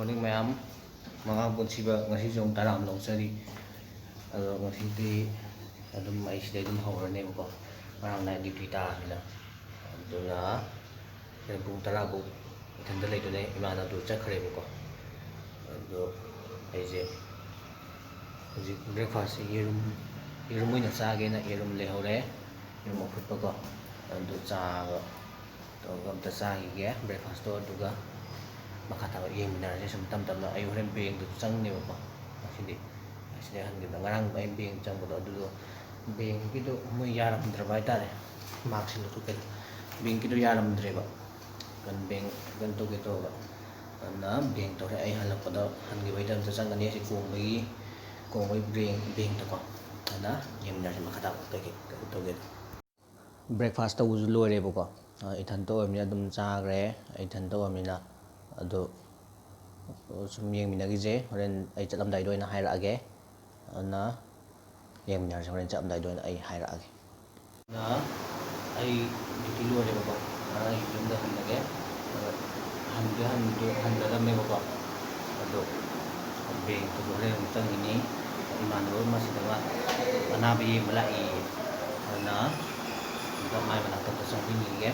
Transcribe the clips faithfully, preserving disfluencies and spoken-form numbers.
Morning ꯃꯌꯥꯝ, ꯃꯉꯥ ꯄꯨꯟꯁꯤꯕ ꯉꯁꯤꯁꯨ ꯑꯃꯨꯛ ꯇꯔꯥ ꯑꯃ ꯂꯧꯖꯔꯤ꯫ ꯑꯗꯣ ꯉꯁꯤꯗꯤ ꯑꯗꯨꯝ ꯑꯩ ꯁꯤꯗꯩ ꯑꯗꯨꯝ ꯍꯧꯔꯅꯦꯕꯀꯣ, ꯉꯔꯥꯡ ꯅꯥꯏꯠ ꯗ꯭ꯌꯨꯇꯤ ꯇꯥꯔꯕꯅꯤꯅ꯫ ꯑꯗꯨꯅ ꯍꯣꯔꯦꯟ ꯄꯨꯡ ꯇꯔꯥ ꯐꯥꯎ ꯏꯊꯟꯇ ꯂꯩꯗꯣꯏꯅꯦ꯫ ꯏꯃꯥꯟꯅꯕꯗꯨ ꯆꯠꯈ꯭ꯔꯦꯕꯀꯣ꯫ ꯑꯗꯣ ꯑꯩꯁꯦ ꯍꯧꯖꯤꯛ ꯕ꯭ꯔꯦꯛꯐꯥꯁꯁꯦ ꯌꯦꯔꯨꯝ, ꯌꯦꯔꯨꯝ ꯑꯣꯏꯅ ꯆꯥꯒꯦꯅ ꯌꯦꯔꯨꯝ ꯂꯩꯍꯧꯔꯦ, ꯌꯦꯔꯨꯝ ꯑꯐꯨꯠꯄꯀꯣ꯫ ꯑꯗꯨ ꯆꯥꯒ ꯇꯧꯔꯒ ꯑꯝꯇ ꯆꯥꯈꯤꯒꯦ ꯕ꯭ꯔꯦꯛꯐꯥꯁꯇꯣ, ꯑꯗꯨꯒ ꯃꯈꯥ ꯇꯥꯕ ꯌꯦꯡꯃꯤꯟꯅꯔꯁꯦ꯫ ꯁꯨꯝ ꯇꯞ ꯇꯞꯅ ꯑꯩ ꯍꯣꯔꯦꯟ ꯕꯦꯡꯛꯇꯁꯨ ꯆꯪꯅꯦꯕꯀꯣ꯫ ꯉꯁꯤꯗꯤ ꯑꯁꯤꯗꯩ ꯍꯟꯈꯤꯕꯗ, ꯉꯔꯥꯡ ꯑꯩ ꯕꯦꯡꯛ ꯆꯪꯕꯗꯣ ꯑꯗꯨꯗꯣ ꯕꯦꯡꯛꯀꯤꯗꯣ ꯃꯣꯏ ꯌꯥꯔꯝꯗ꯭ꯔꯕ ꯍꯥꯏꯇꯥꯔꯦ꯫ ꯃꯥꯔꯛꯁꯤꯠ ꯂꯧꯊꯣꯛꯀꯦ꯫ ꯕꯦꯡꯛꯀꯤꯗꯣ ꯌꯥꯔꯝꯗ꯭ꯔꯦꯕ꯫ ꯀꯩꯅꯣ, ꯕꯦꯡꯛ ꯀꯩꯅꯣ ꯇꯧꯒꯦ ꯇꯧꯔꯒ꯫ ꯑꯗꯨꯅ ꯕꯦꯡꯛꯇ ꯍꯣꯔꯦꯟ ꯑꯩ ꯍꯜꯂꯛꯄꯗ ꯍꯟꯈꯤꯕꯩꯗ ꯑꯝꯇ ꯆꯪꯒꯅꯤ꯫ ꯑꯁꯤ ꯀꯣꯡꯕꯒꯤ, ꯀꯣꯡꯕꯒꯤ ꯕꯦꯡꯛ, ꯕꯦꯡꯛꯇꯀꯣ꯫ ꯑꯗꯨꯅ ꯌꯦꯡꯃꯤꯟꯅꯔꯁꯤ ꯃꯈꯥ ꯇꯥꯕ ꯀꯩꯀꯩ ꯀꯩꯅꯣ ꯇꯧꯒꯦꯗꯣ꯫ ꯕ꯭ꯔꯦꯛꯐꯥꯁ ꯇꯧꯕꯁꯨ ꯂꯣꯏꯔꯦꯕꯀꯣ꯫ ꯑ, ꯏꯊꯟꯇ ꯑꯣꯏꯕꯅꯤꯅ ꯑꯗꯨꯝ ꯆꯥꯈ꯭ꯔꯦ꯫ ꯏꯊꯟꯇ ꯑꯣꯏꯕꯅꯤꯅ ꯑꯗꯣ ꯁꯨꯝ ꯌꯦꯡꯃꯤꯟꯅꯈꯤꯁꯦ꯫ ꯍꯣꯔꯦꯟ ꯑꯩ ꯆꯠꯂꯝꯗꯥꯏꯗ ꯑꯣꯏꯅ ꯍꯥꯏꯔꯛꯑꯒꯦ꯫ ꯑꯗꯨꯅ ꯌꯦꯡꯃꯤꯟꯅꯔꯁꯦ ꯍꯣꯔꯦꯟ ꯆꯠꯂꯝꯗꯥꯏꯗ ꯑꯣꯏꯅ ꯑꯩ ꯍꯥꯏꯔꯛꯑꯒꯦ꯫ ꯑꯗꯨꯅ ꯑꯩ ꯗ꯭ꯌꯨꯇꯤ ꯂꯣꯏꯔꯦꯕꯀꯣ꯫ ꯑꯗꯨꯅ ꯑꯩ ꯌꯨꯝꯗ ꯍꯜꯂꯒꯦ꯫ ꯑꯗꯣ ꯍꯟꯗꯤ ꯍꯟꯗꯤ ꯍꯟꯒꯗꯕꯅꯦꯕꯀꯣ꯫ ꯑꯗꯣ ꯕꯦꯡꯛꯇꯁꯨ ꯍꯣꯔꯦꯟ ꯑꯃꯨꯛ ꯆꯪꯈꯤꯅꯤ꯫ ꯏꯃꯥꯟꯅꯕ ꯑꯃ ꯁꯤꯗ ꯃꯥ ꯑꯅꯥꯕ ꯌꯦꯡꯕ ꯂꯥꯛꯏꯌꯦ꯫ ꯑꯗꯨꯅ ꯑꯝꯇ ꯃꯥꯏ ꯃꯅꯥꯛꯇ ꯑꯝꯇ ꯆꯪꯕꯤꯅꯤꯡꯉꯦ꯫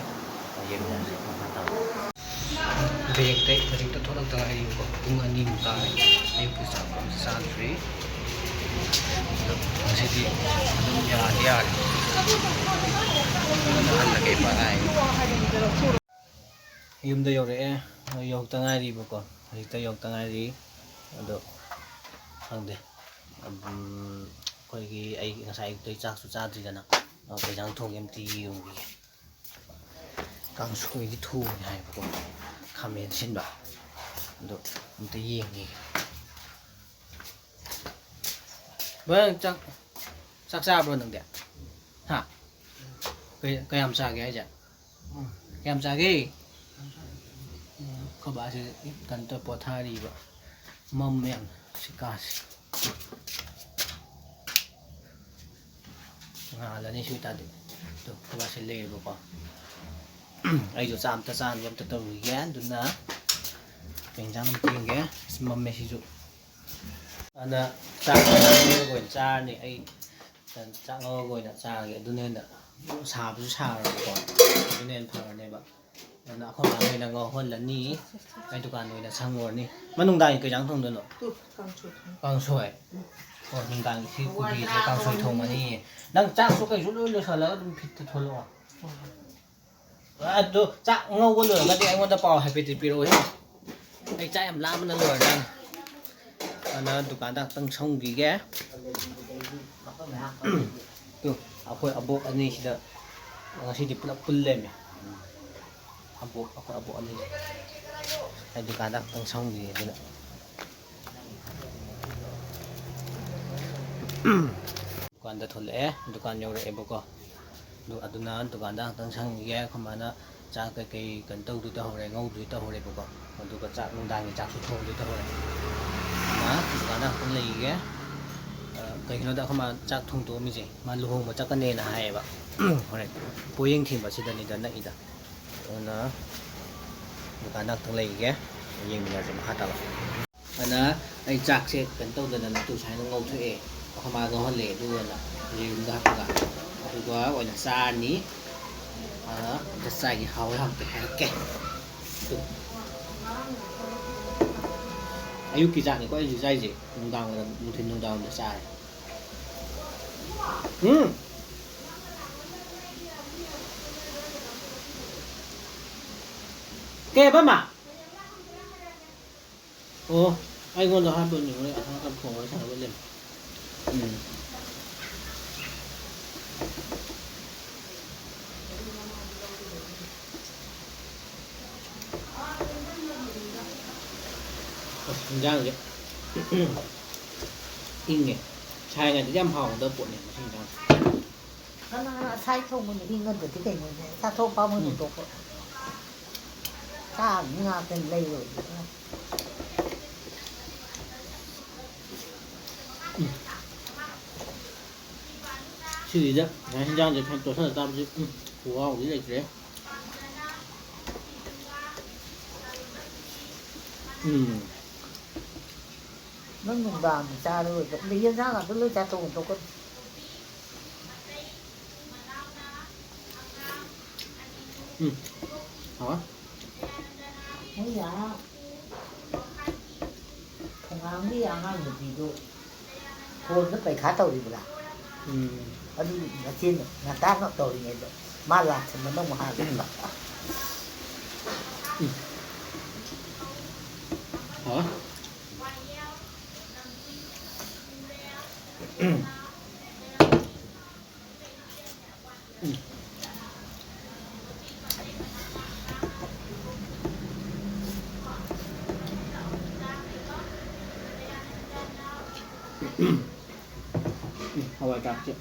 ꯌꯦꯡꯃꯤꯟꯅꯔꯁꯦ ꯃꯈꯥ ꯇꯥꯕ꯫ ꯕꯦꯡꯛꯇꯩ ꯍꯧꯖꯤꯛꯇ ꯊꯣꯛꯂꯛꯇ ꯉꯥꯏꯔꯤꯕꯀꯣ꯫ ꯄꯨꯡ ꯑꯅꯤꯃꯨꯛ ꯇꯥꯔꯦ꯫ ꯑꯌꯨꯛꯀꯤ ꯆꯥꯛ ꯑꯝꯇ ꯆꯥꯗ꯭ꯔꯤ꯫ ꯑꯗꯣ ꯉꯁꯤꯗꯤ ꯑꯗꯨꯝ ꯌꯥꯗꯤ ꯌꯥꯔꯦ꯫ ꯑꯗꯨꯅ ꯍꯜꯂꯒꯦ ꯏꯄꯥ ꯉꯥꯏꯔꯤ꯫ ꯌꯨꯝꯗ ꯌꯧꯔꯛꯑꯦ꯫ ꯌꯧꯔꯛꯇ ꯉꯥꯏꯔꯤꯕꯀꯣ꯫ ꯍꯧꯖꯤꯛꯇ ꯌꯧꯔꯛꯇ ꯉꯥꯏꯔꯤ꯫ ꯑꯗꯣ ꯈꯪꯗꯦ꯫ ꯑꯗꯨꯝ ꯑꯩꯈꯣꯏꯒꯤ, ꯑꯩ ꯉꯁꯥꯏ ꯑꯌꯨꯛꯇꯩ ꯆꯥꯛꯁꯨ ꯆꯥꯗ꯭ꯔꯤꯗꯅ꯫ ꯑꯗꯣ ꯀꯩ ꯏꯟꯖꯥꯡ ꯊꯣꯡꯒꯦ ꯑꯝꯇ ꯌꯦꯡꯉꯨꯈꯤꯒꯦ꯫ ꯀꯥꯡꯁꯣꯏꯗꯤ ꯊꯣꯡꯉꯦ ꯍꯥꯏꯕꯀꯣ, ꯈꯥꯃꯦꯟ ꯑꯁꯤꯟꯕ꯫ ꯑꯗꯣ ꯑꯝꯇ ꯌꯦꯡꯉꯤꯒꯦ꯫ ꯕ꯭ꯔꯗꯔ, ꯅꯪ ꯆꯥꯛ, ꯆꯥꯛ ꯆꯥꯕ꯭ꯔꯣ ꯅꯪꯗꯤ? ꯍꯥ? ꯀꯩ-, ꯀꯌꯥꯝ ꯆꯥꯒꯦ ꯍꯥꯏꯁꯦ? ꯀꯌꯥꯝ ꯆꯥꯒꯦ? ꯎꯝ, ꯑꯩꯈꯣꯏ ꯕꯥꯁꯦ ꯀꯩꯅꯣ ꯇꯧꯔ ꯄꯣꯊꯥꯔꯤꯕ꯫ ꯃꯝꯃꯦ ꯌꯥꯝꯅ ꯁꯤ ꯀꯥꯁꯦ꯫ ꯉꯥꯜꯂꯅꯤ ꯁꯤ ꯑꯣꯏꯇꯥꯔꯗꯤ꯫ ꯑꯗꯣ ꯑꯩꯈꯣꯏ ꯕꯥꯁꯦ ꯂꯩꯔꯦꯕꯀꯣ꯫ ꯑꯩꯁꯨ ꯆꯥꯛ ꯑꯝꯇ ꯆꯥꯅꯕ ꯑꯝꯇ ꯇꯧꯔꯨꯈꯤꯒꯦ꯫ ꯑꯗꯨꯅ ꯀꯩ ꯌꯦꯟꯖꯥꯡ ꯑꯃ ꯌꯦꯡꯒꯦ꯫ ꯑꯁ, ꯃꯝꯃꯦ ꯁꯤꯁꯨ꯫ ꯑꯗꯨꯅ ꯆꯥꯛ ꯉꯧꯔꯒ ꯑꯣꯏꯅ ꯆꯥꯔꯅꯤ꯫ ꯑꯩ ꯆꯥꯛ ꯉꯧꯔꯒ ꯑꯣꯏꯅ ꯆꯥꯔꯒꯦ꯫ ꯑꯗꯨꯅ ꯍꯦꯟꯅ ꯁꯥꯕꯁꯨ ꯁꯥꯔꯣꯏꯕꯀꯣ꯫ ꯑꯗꯨꯅ ꯍꯦꯟꯅ ꯐꯔꯅꯦꯕ꯫ ꯑꯗꯨꯅ ꯑꯩꯈꯣꯏ ꯃꯥꯅ ꯑꯣꯏꯅ ꯉꯧꯍꯜꯂꯅꯤ꯫ ꯑꯩ ꯗꯨꯀꯥꯟꯗ ꯑꯣꯏꯅ ꯁꯪꯉꯨꯔꯅꯤ꯫ ꯃꯥ ꯅꯨꯡꯗꯥꯡꯒꯤ ꯀꯩ ꯏꯟꯖꯥꯡ ꯊꯣꯡꯗꯣꯏꯅꯣ? ꯇꯨ, ꯀꯥꯡꯁꯣꯏ ꯊꯣꯡ-, ꯀꯥꯡꯁꯣꯏ? ꯎꯝ꯫ ꯑꯣ, ꯅꯨꯡꯗꯥꯡꯒꯤ ꯁꯤ ꯀꯣꯕꯤꯁꯦ ꯀꯥꯡꯁꯣꯏ ꯊꯣꯡꯉꯅꯤ꯫ ꯅꯪ ꯆꯥꯛꯁꯨ ꯀꯩꯁꯨ ꯂꯣꯏ ꯂꯣꯏꯁꯤꯜꯂꯒ ꯑꯗꯨꯝ ꯐꯤꯠꯇ ꯊꯣꯛꯂꯛꯑꯣ꯫ ꯍꯣꯏ, ꯍꯣꯏ꯫ ꯑꯗꯨ ꯆꯥꯛ ꯉꯧꯕ ꯂꯣꯏꯔꯒꯗꯤ ꯑꯩꯉꯣꯟꯗ ꯄꯥꯎ ꯍꯥꯏꯐꯦꯠꯇꯤ ꯄꯤꯔꯛꯑꯣꯍꯦ꯫ ꯑꯩ ꯆꯥꯛ ꯌꯥꯝ ꯂꯥꯝꯕꯅ ꯂꯣꯏꯔꯦ꯫ ꯑꯗꯨꯅ ꯗꯨꯀꯥꯟꯗ ꯉꯥꯛꯇꯪ ꯁꯪꯈꯤꯒꯦ꯫ ꯇꯨ, ꯑꯩꯈꯣꯏ ꯑꯕꯣꯛ ꯑꯅꯤꯁꯤꯗ ꯉꯁꯤꯗꯤ ꯄꯨꯂꯞ ꯄꯨꯜ ꯂꯩꯔꯝꯃꯦ꯫ ꯑꯕꯣꯛ, ꯑꯩꯈꯣꯏ ꯑꯕꯣꯛ ꯑꯅꯤ꯫ ꯑꯩ ꯗꯨꯀꯥꯟꯗ ꯉꯥꯛꯇꯪ ꯁꯪꯈꯤꯒꯦ ꯑꯗꯨꯅ꯫ ꯗꯨꯀꯥꯟꯗ ꯊꯣꯛꯂꯛꯑꯦ, ꯗꯨꯀꯥꯟ ꯌꯧꯔꯛꯑꯦꯕꯀꯣ꯫ ꯑꯗꯨ, ꯑꯗꯨꯅ ꯗꯨꯀꯥꯟꯗ ꯉꯥꯛꯇꯪ ꯁꯪꯈꯤꯒꯦ꯫ ꯑꯩꯈꯣꯏ ꯃꯥꯅ ꯆꯥꯛ ꯀꯩꯀꯩ ꯀꯩꯅꯣ ꯇꯧꯗꯣꯏ ꯇꯧꯍꯧꯔꯦ, ꯉꯧꯗꯣꯏ ꯇꯧꯍꯧꯔꯦꯕꯀꯣ꯫ ꯑꯗꯨꯒ ꯆꯥꯛ, ꯅꯨꯡꯗꯥꯡꯒꯤ ꯆꯥꯛꯁꯨ ꯊꯣꯡꯗꯣꯏ ꯇꯧꯍꯧꯔꯦ꯫ ꯑꯗꯨꯅ ꯗꯨꯀꯥꯟꯗ ꯉꯥꯛꯇꯪ ꯂꯩꯈꯤꯒꯦ꯫ ꯑ, ꯀꯩꯒꯤꯅꯣꯗ ꯑꯩꯈꯣꯏ ꯃꯥ ꯆꯥꯛ ꯊꯣꯡꯗꯣꯛꯑꯝꯃꯤꯁꯦ, ꯃꯥ ꯂꯨꯍꯣꯡꯕ ꯆꯠꯀꯅꯦꯅ ꯍꯥꯏꯌꯦꯕ꯫ ꯍꯣꯔꯦꯟ ꯄꯣꯌꯦꯡ ꯊꯤꯟꯕ ꯁꯤꯗꯅꯤꯗ ꯅꯛꯏꯗ꯫ ꯑꯗꯨꯅ ꯗꯨꯀꯥꯟꯗ ꯉꯥꯛꯇꯪ ꯂꯩꯈꯤꯒꯦ, ꯌꯦꯡꯃꯤꯟꯅꯔꯁꯦ ꯃꯈꯥ ꯇꯥꯕ꯫ ꯑꯗꯨꯅ ꯑꯩ ꯆꯥꯛꯁꯦ ꯀꯩꯅꯣ ꯇꯧꯗꯅ ꯇꯨ ꯁꯨꯃꯥꯏꯅ ꯉꯧꯊꯣꯛꯑꯦ꯫ ꯑꯩꯈꯣꯏ ꯃꯥ ꯉꯧꯍꯜꯂꯦ, ꯑꯗꯨꯒ ꯌꯦꯔꯨꯝꯗ ꯍꯥꯞꯄꯒ꯫ ꯑꯗꯨꯒ ꯑꯣꯏꯅ ꯆꯥꯔꯅꯤ꯫ ꯑꯗ ꯑꯝꯇ ꯆꯥꯒꯦ, ꯍꯥꯎꯋꯦ ꯍꯥꯎꯇꯦ ꯍꯥꯏꯔꯛꯀꯦ꯫ ꯇꯨ꯫ ꯑꯌꯨꯛꯀꯤ ꯆꯥꯛꯅꯤꯀꯣ ꯑꯩ ꯍꯧꯖꯤꯛ ꯆꯥꯏꯁꯦ, ꯅꯨꯡꯗꯥꯡ ꯋꯥꯏꯔꯝ, ꯅꯨꯡꯊꯤꯜ ꯅꯨꯡꯗꯥꯡ ꯋꯥꯏꯔꯝꯗ ꯆꯥꯔꯦ꯫ ꯎꯝ꯫ ꯀꯩꯕ, ꯃꯥ? ꯑꯣ, ꯑꯩꯉꯣꯟꯗ ꯍꯥꯏꯕꯅꯤ, ꯍꯣꯔꯦꯟ ꯑꯁꯣꯝ ꯅꯥꯀꯟ ꯐꯣꯟ ꯋꯥꯔꯤ ꯁꯥꯟꯅꯕ ꯂꯩ꯫ ꯎꯝ꯫ ꯑꯁ, ꯏꯟꯖꯥꯡꯁꯦ ꯏꯪꯉꯦ꯫ ꯁꯥꯏꯉꯩꯗꯗꯤ ꯌꯥꯝ ꯍꯥꯎꯒꯗꯕ ꯄꯣꯠꯅꯦ ꯃꯁꯤ ꯏꯟꯖꯥꯡꯁꯦ꯫ ꯀꯅꯥ ꯑꯁꯥꯏ ꯊꯣꯡꯕꯅꯣ? ꯏꯪꯉꯗꯗꯤ ꯀꯩꯅꯣꯅꯦ? ꯆꯥꯊꯣꯛ ꯄꯥꯃꯨꯏ ꯎꯝ꯫ ꯍꯨꯟꯗꯣꯛꯄ꯫ ꯆꯥꯕꯅꯤ ꯉꯥꯛꯇꯅꯤ ꯂꯩꯔꯨꯔꯗꯤ꯫ ꯎꯝ꯫ ꯁꯤꯁꯤꯗ ꯉꯁꯥꯏ ꯍꯤꯟꯖꯥꯡꯁꯦ ꯈꯔ ꯇꯣꯠꯁꯜꯂ ꯆꯥꯕꯁꯦ, ꯎꯝ, ꯈꯨꯍꯥꯎꯗꯤ ꯂꯩꯇ꯭ꯔꯦ꯫ ꯎꯝ꯫ ꯅꯪ ꯅꯨꯡꯗꯥꯡꯗꯤ ꯆꯥꯔꯔꯣꯏꯗ꯭ꯔꯣ? ꯑꯗꯩ ꯌꯦꯟꯁꯥꯡ ꯉꯥꯛꯇ ꯂꯣꯏ ꯆꯥꯊꯣꯛ ꯍꯨꯟꯗꯣꯛꯀꯅꯤ꯫ ꯎꯝ꯫ ꯍꯥꯎꯋꯦ꯫ ꯃꯣꯏ ꯑꯥ ꯊꯣꯡꯒꯥꯡꯒꯤ ꯑꯉꯥꯡ ꯅꯨꯄꯤꯗꯣ ꯐꯣꯟꯗ ꯄꯩꯈꯥ ꯇꯧꯔꯤꯕ꯭ꯔꯥ? ꯎꯝ꯫ ꯑꯗꯨ ꯃꯆꯦꯅ ꯉꯟꯇꯥꯅ ꯇꯧꯔꯤꯉꯩꯗ ꯃꯥ ꯂꯥꯛꯁꯟꯕꯅ ꯑꯃꯨꯛ ꯍꯥꯜꯂꯦ꯫ ꯎꯝ꯫ ꯍꯥꯎꯋꯦ꯫ ꯎꯝ꯫ ꯎꯝ, ꯍꯋꯥꯏ ꯊ꯭ꯔꯥꯛꯁꯦ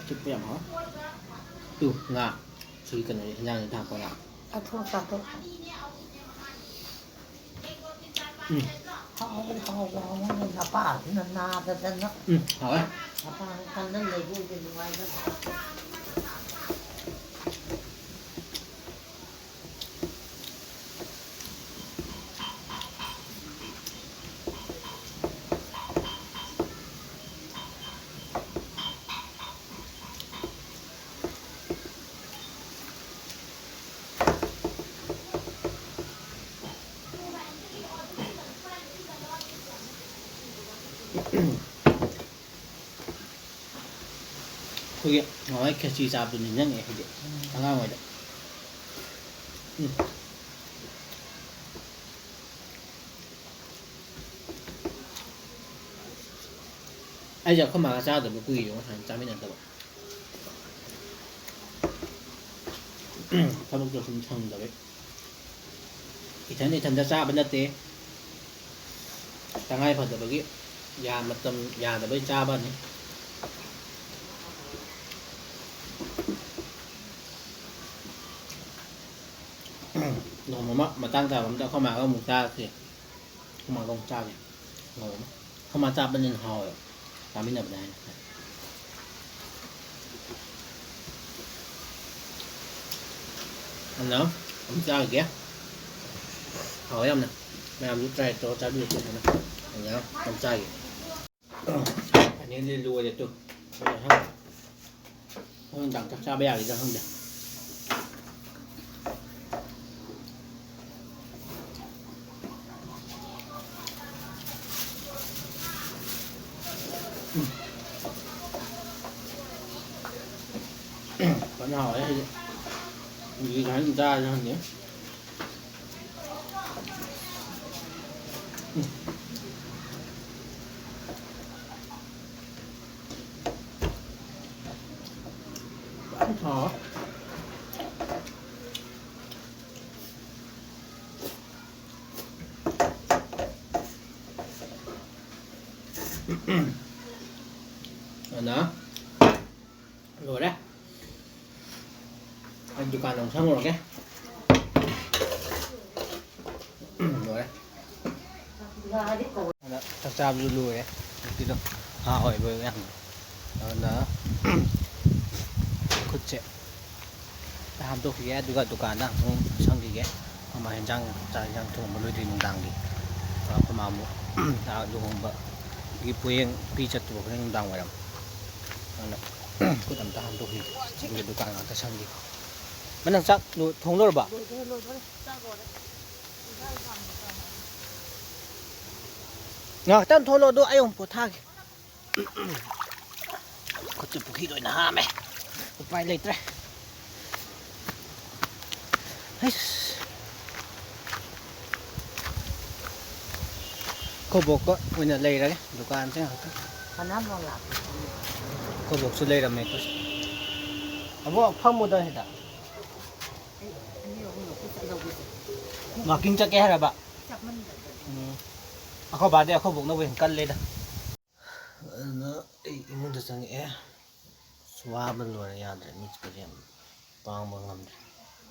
ꯆꯨꯞꯄ ꯌꯥꯝ ꯍꯥꯎꯋꯦ꯫ ꯇꯨ, ꯉꯥ꯫ ꯁꯤ ꯀꯩꯅꯣ, ꯍꯤꯟꯖꯥꯡꯗ ꯊꯥꯛꯄ ꯉꯥ꯫ ꯆꯥꯊꯣꯛ, ꯆꯥꯊꯣꯛ꯫ ꯎꯝ꯫ ꯍꯥꯎꯕꯅꯤ, ꯍꯥꯎꯕ, ꯍꯥꯎꯕꯅꯤ꯫ ꯅꯄꯥꯁꯤꯅ ꯅꯥꯗꯗꯅ꯫ ꯎꯝ, ꯍꯥꯎꯋꯦ꯫ ꯅꯄꯥꯅ ꯀꯟꯅ ꯂꯩꯕ ꯑꯣꯏꯗꯤ ꯅꯨꯡꯉꯥꯏꯒꯗꯕ꯫ ꯑꯩꯈꯣꯏꯒꯤ ꯅꯍꯥꯟꯋꯥꯏ ꯈꯦꯆꯤ ꯆꯥꯕꯗꯨ ꯅꯤꯡꯁꯤꯡꯉꯛꯑꯦ ꯍꯧꯖꯤꯛ, ꯎꯝ꯫ ꯑꯉꯥꯡ ꯑꯣꯏꯗ꯫ ꯎꯝ꯫ ꯑꯩꯁꯦ ꯑꯩꯈꯣꯏ ꯃꯥꯒ ꯆꯥꯗꯕ ꯀꯨꯏꯔꯦ, ꯉꯁꯥꯏ ꯆꯥꯃꯤꯟꯅꯗꯕ꯫ ꯊꯕꯛꯇꯣ ꯁꯨꯝ ꯁꯪꯗꯕꯩ꯫ ꯏꯊꯟ ꯏꯊꯟꯗ ꯆꯥꯕ ꯅꯠꯇꯦ, ꯇꯉꯥꯏ ꯐꯗꯕꯒꯤ ꯌꯥ-, ꯃꯇꯝ ꯌꯥꯗꯕꯩ ꯆꯥꯕꯅꯤ꯫ ꯅꯣꯡꯃ ꯑꯃ ꯃꯇꯥꯡ ꯆꯥꯕ ꯑꯝꯗ ꯑꯩꯈꯣꯏ ꯃꯥꯒ ꯑꯃꯨꯛ ꯆꯥꯔꯁꯦ꯫ ꯑꯩꯈꯣꯏ ꯃꯥꯒ ꯑꯃꯨꯛ ꯆꯥꯒꯦ꯫ ꯅꯣꯡꯃ ꯑꯃ꯫ ꯑꯩꯈꯣꯏ ꯃꯥ ꯆꯥꯕꯅꯤꯅ ꯍꯥꯎꯋꯦꯕ꯫ ꯆꯥꯃꯤꯟꯅꯕꯅꯦ ꯍꯥꯏꯅ꯫ ꯑꯗꯨꯅ ꯑꯃꯨꯛ ꯆꯥꯈꯤꯒꯦ꯫ ꯍꯥꯎꯋꯦ ꯌꯥꯝꯅ꯫ ꯃꯌꯥꯝꯁꯨ try ꯇꯧꯔ ꯆꯥꯕꯤꯌꯨ ꯐꯖꯅ꯫ ꯑꯗꯨꯅ ꯌꯥꯝ ꯆꯥꯒꯦ꯫ Finally ꯂꯣꯏꯔꯦ ꯇꯨ꯫ ꯍꯣꯔꯦꯟ ꯅꯨꯡꯗꯥꯡ ꯆꯥꯛ ꯆꯥꯕ ꯌꯥꯒꯗ꯭ꯔꯥ ꯈꯪꯗꯦ꯫ ꯎꯝ꯫ ꯐꯖꯅ ꯍꯥꯎꯔꯦ ꯍꯧꯖꯤꯛ꯫ ꯍꯧꯖꯤꯛ ꯁꯨꯃꯥꯏꯅ ꯑꯗꯨꯝ ꯆꯥꯔꯁꯤꯔ ꯈꯪꯗꯦ꯫ ꯎꯝ꯫ ꯐꯖꯅ ꯍꯥꯎꯔꯦ꯫ ꯑꯗꯨꯅ ꯂꯣꯏꯔꯦ꯫ ꯑꯩ ꯗꯨꯀꯥꯟ ꯑꯃꯨꯛ ꯁꯪꯉꯨꯔꯒꯦ꯫ ꯂꯣꯏꯔꯦ꯫ ꯑꯗ ꯆꯥꯛ ꯆꯥꯕꯁꯨ ꯂꯣꯏꯔꯦ꯫ ꯍꯧꯖꯤꯛꯀꯤꯗꯣ ꯍꯥꯎꯋꯦꯕ ꯌꯥꯝꯅ꯫ ꯑꯗꯨꯅ ꯈꯨꯠꯁꯦ ꯍꯥꯝꯗꯣꯛꯈꯤꯒꯦ, ꯑꯗꯨꯒ ꯗꯨꯀꯥꯟꯗ ꯑꯃꯨꯛ ꯁꯪꯈꯤꯒꯦ꯫ ꯑꯩꯈꯣꯏ ꯃꯥ ꯍꯦꯟꯖꯥꯡ, ꯆꯥꯛ ꯍꯦꯟꯖꯥꯡ ꯊꯣꯡꯕ ꯂꯣꯏꯗ꯭ꯔꯤ ꯅꯨꯡꯗꯥꯡꯒꯤ꯫ ꯑꯩꯈꯣꯏ ꯃꯥ ꯑꯃꯨꯛ ꯑꯥ ꯂꯨꯍꯣꯡꯕꯒꯤ ꯄꯣꯌꯦꯡ ꯄꯤ ꯆꯠꯇꯧꯕ ꯍꯣꯔꯦꯟ ꯅꯨꯡꯗꯥꯡ ꯋꯥꯏꯔꯝ꯫ ꯑꯗꯨꯅ ꯈꯨꯠ ꯑꯝꯇ ꯍꯥꯝꯗꯣꯛꯈꯤꯒꯦ꯫ ꯑꯗꯨꯒ ꯗꯨꯀꯥꯟ ꯉꯥꯛꯇ ꯁꯪꯈꯤꯒꯦ꯫ ꯃ, ꯅꯪ ꯆꯥꯛ ꯂꯣ-, ꯊꯣꯡ ꯂꯣꯏꯔꯕ? ꯂꯣꯏꯗꯣꯔꯦ, ꯂꯣꯏꯗꯣꯔꯦ꯫ ꯆꯥꯛ ꯂꯣꯏꯔꯦ꯫ ꯉꯥꯏꯍꯥꯛꯇꯪ ꯊꯣꯛꯂꯛꯑꯣ, ꯑꯗꯨ ꯑꯩ ꯑꯃꯨꯛ ꯄꯣꯊꯥꯒꯦ꯫ ꯈꯨꯠꯁꯦ ꯄꯨꯈ꯭ꯔꯤꯗ ꯑꯣꯏꯅ ꯍꯥꯝꯃꯦ꯫ ꯎꯄꯥꯏ ꯂꯩꯇ꯭ꯔꯦ꯫ ꯍꯩꯁ꯫ ꯑꯩꯈꯣꯏ ꯕꯣꯛꯀ ꯑꯣꯏꯅ ꯂꯩꯔꯒꯦ ꯗꯨꯀꯥꯟꯁꯦ ꯉꯥꯏꯍꯥꯛꯇꯪ꯫ ꯁꯅꯥꯃꯣꯟ ꯂꯥꯛꯄ꯫ ꯑꯩꯈꯣꯏ ꯕꯣꯛꯁꯨ ꯂꯩꯔꯝꯃꯦ ꯑꯩꯈꯣꯏ꯫ ꯑꯕꯣꯛ, ꯐꯝꯃꯨꯗ ꯁꯤꯗ꯫ ꯑꯩ ꯑꯅꯤ ꯑꯍꯨꯝꯂꯛꯇꯤ ꯆꯠꯍꯧꯒꯦꯁꯦ꯫ Walking ꯆꯠꯀꯦ ꯍꯥꯏꯔꯕ? ꯆꯠꯃꯟꯗ꯭ꯔꯒꯗꯤ꯫ ꯎꯝ꯫ ꯑꯩꯈꯣꯏ ꯕꯥꯗꯤ ꯑꯩꯈꯣꯏ ꯕꯣꯛꯅꯕꯨ ꯍꯦꯟꯅ ꯀꯜꯂꯦꯗ꯫ ꯑꯗꯨꯅ ꯑꯩ ꯏꯃꯨꯡꯗ ꯆꯪꯉꯛꯑꯦ꯫ ꯑꯁ, ꯋꯥꯕ ꯂꯣꯏꯔꯦ, ꯌꯥꯗ꯭ꯔꯦ, ꯃꯤꯠꯀꯁꯦ ꯌꯥꯝ ꯄꯥꯡꯕ ꯉꯝꯗ꯭ꯔꯦ꯫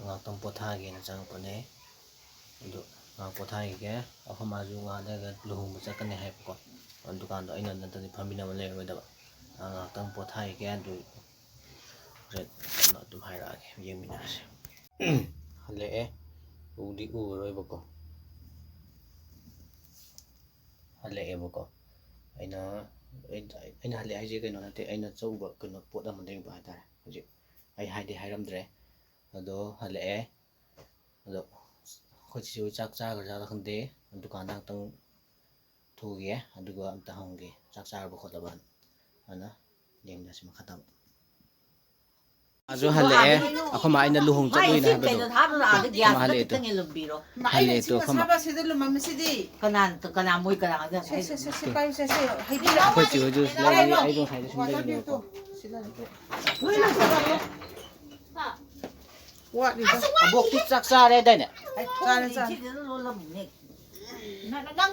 ꯉꯥꯛꯇꯪ ꯄꯣꯊꯥꯒꯦꯅ ꯆꯪꯉꯛꯄꯅꯦ꯫ ꯑꯗꯨ ꯉꯥꯏꯍꯥꯛ ꯄꯣꯊꯥꯈꯤꯒꯦ꯫ ꯑꯩꯈꯣꯏ ꯃꯥꯁꯨ ꯉꯥꯏꯍꯥꯛ ꯂꯩꯔꯒ ꯂꯨꯍꯣꯡꯕ ꯆꯠꯀꯅꯤ ꯍꯥꯏꯕꯀꯣ꯫ ꯗꯨꯀꯥꯟꯗꯣ ꯑꯩꯅ ꯅꯠꯇ꯭ꯔꯗꯤ ꯐꯝꯃꯤꯟꯅꯕ ꯂꯩꯔꯔꯣꯏꯗꯕ꯫ ꯑ, ꯉꯥꯏꯍꯥꯛꯇꯪ ꯄꯣꯊꯥꯈꯤꯒꯦ꯫ ꯑꯗꯨ ꯍꯣꯔꯦꯟ ꯇꯞꯅ ꯑꯗꯨꯝ ꯍꯥꯏꯔꯛꯑꯒꯦ, ꯌꯦꯡꯃꯤꯟꯅꯔꯁꯦ꯫ ꯍꯜꯂꯛꯑꯦ꯫ ꯎꯗꯤ ꯎꯔꯔꯣꯏꯕꯀꯣ꯫ ꯍꯜꯂꯛꯑꯦꯕꯀꯣ꯫ ꯑꯩꯅ ꯑꯩꯅ ꯍꯜꯂꯛꯑꯦ ꯍꯥꯏꯁꯦ ꯀꯩꯅꯣ ꯅꯠꯇꯦ, ꯑꯩꯅ ꯆꯠꯂꯨꯕ ꯀꯩꯅꯣ ꯄꯣꯠ ꯑꯃ ꯂꯩꯔꯨꯕ ꯍꯥꯏꯇꯥꯔꯦ꯫ ꯍꯧꯖꯤꯛ ꯑꯩ ꯍꯥꯏꯗꯤ ꯍꯥꯏꯔꯝꯗ꯭ꯔꯦ, ꯑꯗꯣ ꯍꯜꯂꯛꯑꯦ꯫ ꯑꯗꯣ ꯑꯩꯈꯣꯏ ꯆꯦ ꯍꯣꯏ ꯆꯥꯛ ꯆꯥꯈ꯭ꯔꯖꯥꯠꯂ ꯈꯪꯗꯦ, ꯗꯨꯀꯥꯟꯗ ꯉꯥꯛꯇꯪ ꯊꯣꯛꯎꯒꯦ, ꯑꯗꯨꯒ ꯑꯝꯇ ꯍꯪꯒꯦ ꯆꯥꯛ ꯆꯥꯔꯕ ꯈꯣꯠꯂꯕꯅ꯫ ꯑꯗꯨꯅ ꯌꯦꯡꯗꯁꯤ ꯃꯈꯥ ꯇꯥꯕ꯫ ꯑꯗꯨ ꯍꯜꯂꯛꯑꯦ꯫ ꯑꯩꯈꯣꯏ ꯃꯥ ꯑꯩꯅ ꯂꯨꯍꯣꯡ ꯆꯠꯂꯨꯏꯅ ꯍꯥꯏꯕꯗꯣ꯫ ꯃꯥ ꯍꯜꯂꯛꯑꯦ ꯇꯨ꯫ ꯍꯜꯂꯛꯑꯦ ꯇꯨ ꯑꯩꯈꯣꯏ ꯃꯥ꯫ ꯀꯅꯥ ꯀꯅꯥ ꯃꯣꯏ ꯀꯅꯥ ꯀꯅꯥ ꯁꯦ, ꯁꯦ, ꯁꯦ, ꯁꯦ, ꯄꯥꯏꯌꯨ, ꯁꯦ, ꯁꯦ, ꯍꯩꯕꯤꯔꯣ꯫ ꯑꯩꯈꯣꯏ ꯆꯦ ꯍꯣꯏꯁꯨ ꯂꯩꯔꯤ, ꯑꯩ ꯑꯗꯨꯝ ꯍꯥꯏꯗꯤ ꯁꯨꯝ ꯂꯩꯔꯤꯅꯦꯕꯀꯣ꯫ ꯁꯤꯗ ꯂꯩꯔꯦ꯫ ꯋꯥꯠꯂꯤꯗ꯫ ꯑꯕꯣꯛꯇꯤ ꯆꯥꯛ ꯆꯥꯔꯦꯗꯥꯏꯅꯦ? ꯆꯥꯔꯦ, ꯆꯥꯔꯦ꯫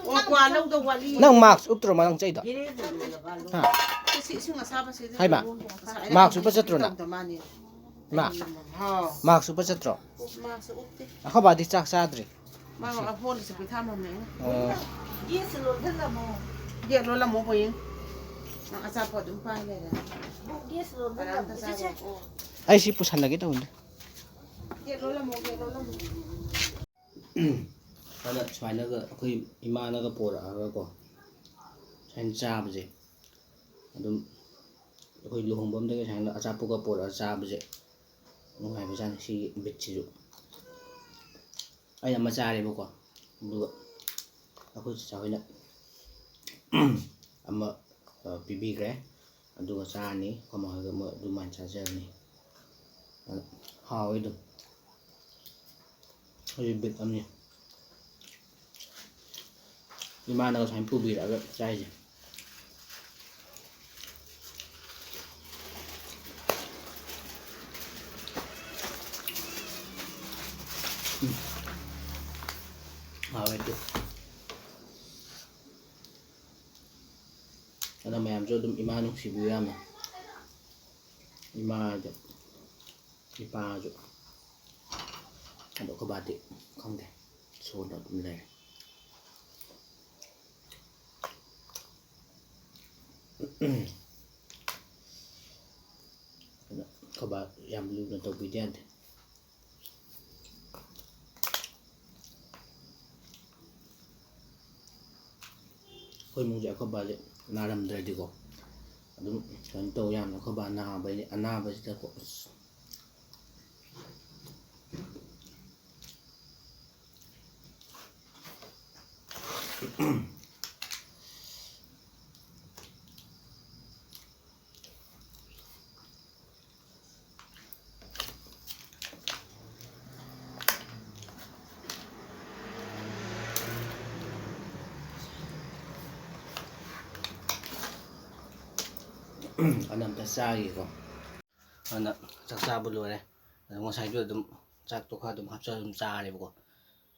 ꯑꯣ, ꯀ꯭ꯋꯥ ꯂꯧꯗꯧ ꯋꯥꯠꯂꯤ꯫ ꯅꯪ ꯃꯥꯛꯁ ꯎꯞꯇ꯭ꯔꯣ ꯃꯅꯥꯛ ꯆꯩꯗꯣ? ꯍꯥ? ꯁꯤ ꯏꯁꯤꯡ ꯑꯁꯥꯕꯁꯤꯗ ꯍꯥꯏꯃ꯫ ꯂꯣꯟꯕ ꯉꯁꯥꯏ ꯃꯥꯛꯁ ꯎꯞꯄ ꯆꯠꯇ꯭ꯔꯣ ꯅꯪ? ꯇꯧꯗ ꯃꯥꯅꯤ꯫ ꯏꯃꯥ, ꯍꯥꯎ꯫ ꯃꯥꯛꯁ ꯎꯞꯄ ꯆꯠꯇ꯭ꯔꯣ? ꯎꯞ-, ꯃꯥꯛꯁ ꯎꯞꯇꯦ꯫ ꯑꯩꯈꯣꯏ ꯕꯥꯗꯤ ꯆꯥꯛ ꯆꯥꯗ꯭ꯔꯤ꯫ ꯃꯥ ꯉꯁꯤ꯫ ꯑꯐꯣꯟꯗ ꯆꯠꯄꯤ ꯊꯥꯝꯃꯝꯃꯦ ꯑꯩꯅ꯫ ꯑꯣ꯫ ꯒꯦꯠ ꯂꯣꯜꯂꯝꯃꯣ ꯕꯣꯌꯦꯡ꯫ ꯅꯪ ꯑꯆꯥꯄꯣꯠ ꯑꯗꯨꯝ ꯄꯥꯏ ꯂꯩꯔꯦ꯫ ꯒꯦꯠ ꯂꯣꯜꯂꯝꯃꯣ꯫ ꯀꯅꯥꯝꯇ ꯆꯥꯔꯣꯏ꯫ ꯑꯣ꯫ ꯑꯩ ꯁꯤ ꯄꯨꯁꯜꯂꯒꯦ ꯇꯧꯕꯅꯦ꯫ ꯒꯦꯠ ꯂꯣꯜꯂꯝꯃꯣ, ꯒꯦꯠ ꯂꯣꯜꯂꯝꯃꯣ꯫ ꯑꯗ ꯁꯨꯃꯥꯏꯅꯒ ꯑꯩꯈꯣꯏ ꯏꯃꯥꯅꯒ ꯄꯣꯔꯛꯑꯒꯀꯣ, ꯁꯨꯃꯥꯏꯅ ꯆꯥꯕꯁꯦ, ꯑꯗꯨꯝ ꯑꯩꯈꯣꯏ ꯂꯨꯍꯣꯡꯕ ꯑꯝꯗꯒꯤ ꯁꯨꯃꯥꯏꯅ ꯑꯆꯥꯄꯣꯠꯀ ꯄꯣꯔꯛꯑꯒ ꯆꯥꯕꯁꯦ ꯅꯨꯡꯉꯥꯏꯕꯖꯥꯠꯅꯤ, ꯁꯤꯒꯤ ꯕꯤꯠꯁꯤꯁꯨ꯫ ꯑꯩꯅ ꯑꯃ ꯆꯥꯔꯦꯕꯀꯣ, ꯑꯗꯨꯒ ꯑꯩꯈꯣꯏ ꯆꯤꯆꯥ ꯍꯣꯏꯅ ꯑꯃ, ꯑ, ꯄꯤꯕꯤꯈ꯭ꯔꯦ꯫ ꯑꯗꯨꯒ ꯆꯥꯔꯅꯤ, ꯑꯩꯈꯣꯏ ꯃꯥ ꯍꯣꯏꯒ ꯃꯣꯏ ꯑꯗꯨꯃꯥꯏꯅ ꯆꯥꯖꯔꯅꯤ꯫ ꯑꯗꯣ ꯍꯥꯎꯋꯦ ꯑꯗꯨꯝ꯫ ꯍꯧꯖꯤꯛ ꯕꯤꯠ ꯑꯃꯅꯤ꯫ ꯏꯃꯥꯅꯒ ꯁꯨꯃꯥꯏꯅ ꯄꯨꯕꯤꯔꯛꯑꯒ ꯆꯥꯏꯁꯦ꯫ ꯎꯝ꯫ ꯍꯥꯎꯋꯦ ꯑꯗꯨ꯫ ꯑꯗꯣ ꯃꯌꯥꯝꯁꯨ ꯑꯗꯨꯝ ꯏꯃꯥ ꯅꯨꯡꯁꯤꯕꯤꯌꯨ ꯌꯥꯝꯅ꯫ ꯏꯃꯥꯗ, ꯏꯄꯥꯁꯨ꯫ ꯑꯗꯣ ꯑꯩꯈꯣꯏ ꯕꯥꯗꯤ ꯈꯪꯗꯦ, ꯁꯣꯟꯅ ꯑꯗꯨꯝ ꯂꯩꯔꯦ꯫ ꯑꯗꯨꯅ ꯑꯩꯈꯣꯏ ꯕꯥ ꯌꯥꯝ ꯂꯨꯅ ꯇꯧꯕꯤꯗ ꯌꯥꯗꯦ꯫ ꯑꯩꯈꯣꯏ ꯏꯃꯨꯡꯁꯦ ꯑꯩꯈꯣꯏ ꯕꯥꯁꯦ ꯅꯥꯔꯝꯗ꯭ꯔꯗꯤꯀꯣ ꯑꯗꯨꯝ ꯀꯩꯅꯣ ꯇꯧ ꯌꯥꯝꯅ ꯑꯩꯈꯣꯏ ꯕꯥ ꯅꯥꯕꯩ ꯑꯅꯥꯕꯁꯤꯗꯀꯣ ꯑꯁ ꯑꯅꯝꯇ ꯆꯥꯈꯤꯀꯣ ꯑꯗꯨꯅ ꯆꯥꯛ ꯆꯥꯕ ꯂꯣꯏꯔꯦ ꯑꯗꯣ ꯉꯁꯥꯏꯁꯨ ꯑꯗꯨꯝ ꯆꯥꯛꯇꯣ ꯈꯔ ꯑꯗꯨꯝ ꯍꯥꯞꯆꯜꯂ ꯑꯗꯨꯝ ꯆꯥꯔꯦꯕꯀꯣ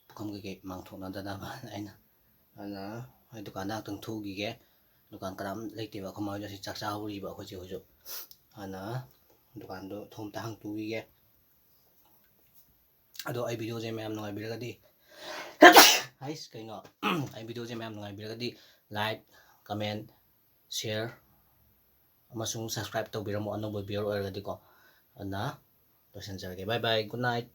ꯄꯨꯈꯝ ꯀꯩꯀꯩ ꯃꯥꯡꯊꯣꯛꯅꯗꯅꯕ ꯑꯩꯅ ꯑꯗꯨꯅ ꯑꯩ ꯗꯨꯀꯥꯟꯗ ꯉꯥꯛꯇꯪ ꯊꯣꯛꯎꯈꯤꯒꯦ ꯗꯨꯀꯥꯟ ꯀꯅꯥꯝ ꯂꯩꯇꯦꯕ ꯑꯩꯈꯣꯏ ꯃꯥ ꯍꯣꯏꯗꯣ ꯁꯤ ꯆꯥꯛ ꯆꯥꯍꯧꯔꯤꯕ ꯑꯩꯈꯣꯏ ꯆꯦ ꯍꯣꯏꯁꯨ ꯑꯗꯨꯅ ꯗꯨꯀꯥꯟꯗꯣ ꯊꯣꯡ ꯑꯝꯇ ꯍꯥꯡꯇꯣꯛꯎꯈꯤꯒꯦ ꯑꯗꯣ ꯑꯩ ꯚꯤꯗꯤꯑꯣꯁꯦ ꯃꯌꯥꯝ ꯅꯨꯡꯉꯥꯏꯕꯤꯔꯒꯗꯤ ꯍꯥꯏꯁ ꯀꯩꯅꯣ ꯑꯩ ꯚꯤꯗꯤꯑꯣꯁꯦ ꯃꯌꯥꯝ ꯅꯨꯡꯉꯥꯏꯕꯤꯔꯒꯗꯤ like comment share ꯑꯃꯁꯨꯡ subscribe ꯇꯧꯕꯤꯔꯝꯃꯣ ꯑꯅꯧꯕ viewer ꯑꯣꯏꯔꯒꯗꯤꯀꯣ ꯑꯗꯨꯅ ꯂꯣꯏꯁꯤꯟꯖꯔꯒꯦ bye bye good night